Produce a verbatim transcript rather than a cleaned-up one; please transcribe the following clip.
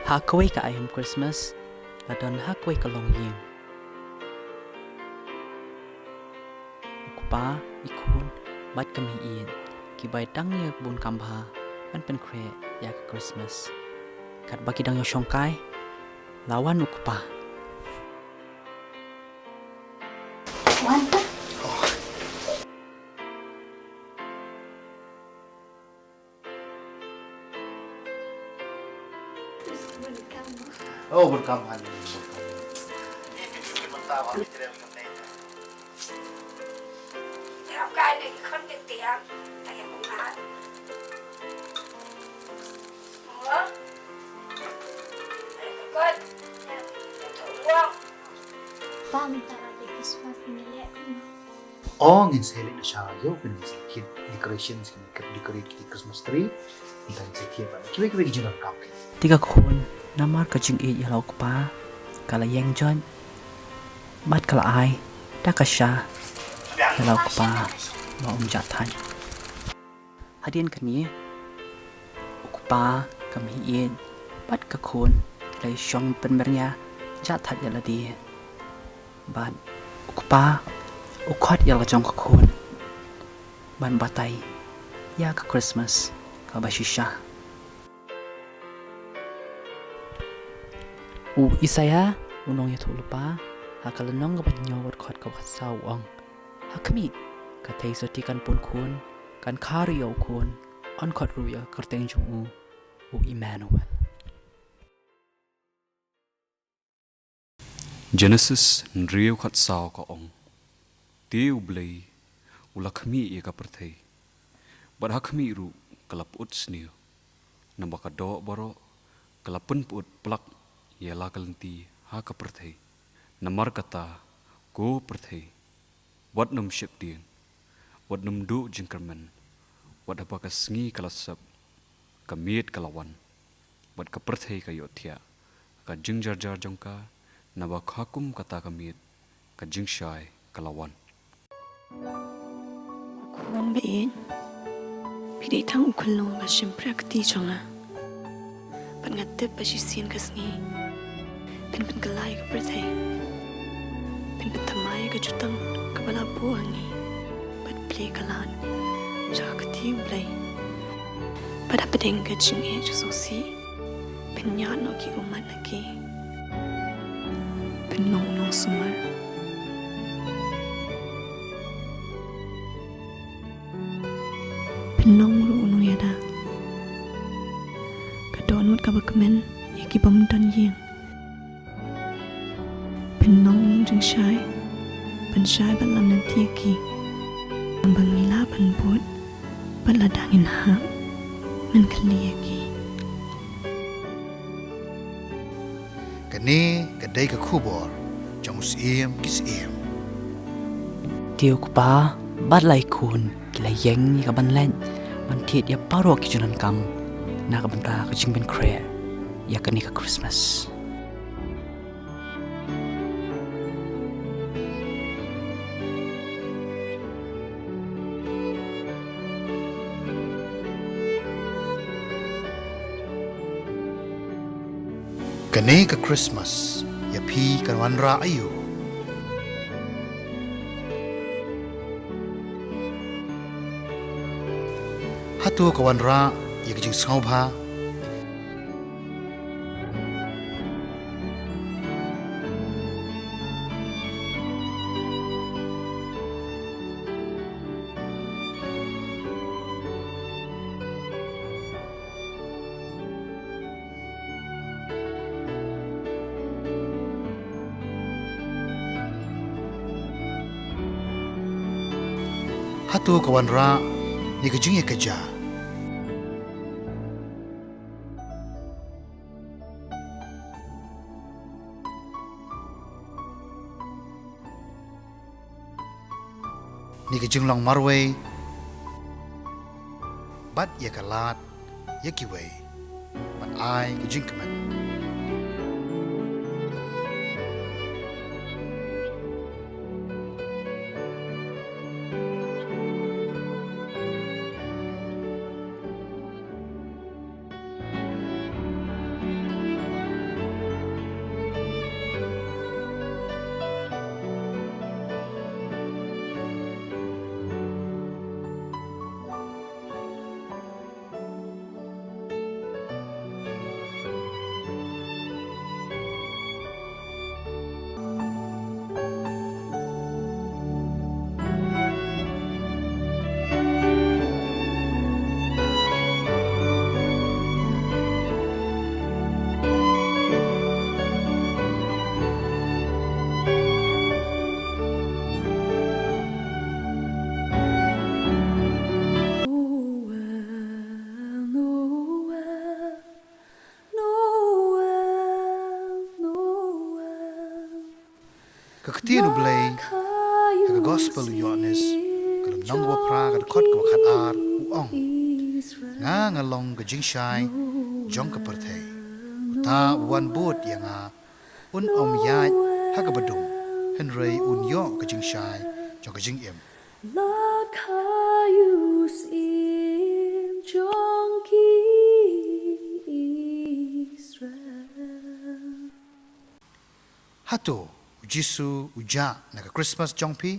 Ha kawei ka aiom Christmas la don ha kawei ka longïing. U kpa, i khun bad ka mei-ïeit ki bai dang ïa bun kam bha ban pynkhreh ïa ka Christmas. Katba ki dang ïa shongkai, la wan u kpa. Wan ka? Oh, welcome, honey. Pa, mynta la dei Christmas, ngin leh kumno? Oh, ngin sa leh na sha ïew, ngin sa thied decorations, ngin decorate ki Christmas tree. Mynta ngin sa thied bad kiwei kiwei ki jingdonkam. Te ka khun, namar ka jingïeit ïa la u kpa, ka la ïeng joit bad ka la ai da ka sha ïa la u kpa ba un jah thait. Hadien kane, u kpa, ka mei-ïeit bad ka khun ki la shong pynbyrngia jah thait ïa lade. Bad u kpa u khot ïa la jong ka khun ban batai ïa ka Christmas kaba shisha. U Isaïah, u nongïathuhlypa, ha ka lynnong kaba hynñiew, dkhot kaba khatsaw u ong: Ha khmih, ka theisotti kan pun khun, kan kha ruh ïa u khun, yn khot ruh ïa ka kyrteng jong u, u Immanuel. Genesis hynriew khatsaw ka ong: Te U Blei u la khmih ïa ka pyrthei, bad ha khmih ruh ka la pyut sniew, naba ka doh baroh ka la pynpyut plak ïa la ka lynti ha ka pyrthei. Namar kata, ko pyrthei, wat nym sheptieng, wat nym duh jingkyrmen, wat haba ka sngi ka la sep, ka miet ka la wan, bad ka pyrthei ka ïohthiah ha ka jingjarjar jong ka, naba ha kum kata ka miet ka jingshai ka la wan. Ko khun ba ïeit, phi dei tang u khyllung ba shympriahkti jong nga. Bad nga tip ba shisien ka sngi phin pynkylla ïa ka pyrthei, phin pynthymmai ïa ka jutang kaba la buh ha ngi, bad plie ka lad sha ka kti U Blei. Bad hapdeng ka jingïeit sngewsih phin ñiad noh ki ummat na ki. Phin long u nongsumar. Phin long ruh u nongïada. Ka dohnud kaba kmen ïa ki bym don ïing. Phin long u nongjingshai, ban shai bad lam lynti ïa ki. Naba ngi lah ban bud bad lada ngin hap, men khlieh ïa ki. Kane ka dei ka khubor jong u Syiem ki syiem. Te u kpa bad la i khun ki la ïeng ïa ka ban leit ban thied ïa baroh ki jingdonkam na ka bynta ka jingpynkhreh ïa kane ka Christmas. Kane ka Christmas, ïa phi kan wanrah aiu? Hato ka wanrah ïa ka jingsngewbha? Hato ka wanrah ne ka jingïakajia? Ne ka jinglong marwei bad ïa ka lad ïa kiwei ban ai ka jingkmen. Ka ktien U Blei ha ka Gospel u Ïoannis, ka lynnong kaba phra, ka dkhot kaba khatar, u ong: Nga nga long ka jingshai jong ka pyrthei. Uta u wan bud ïa nga un ym ïaid ha kaba dum, hynrei un ïoh ka jingshai jong ka jingim. La ka ïohi im jong ki Israel. Hato u Jisu u jah na ka Christmas jong phi?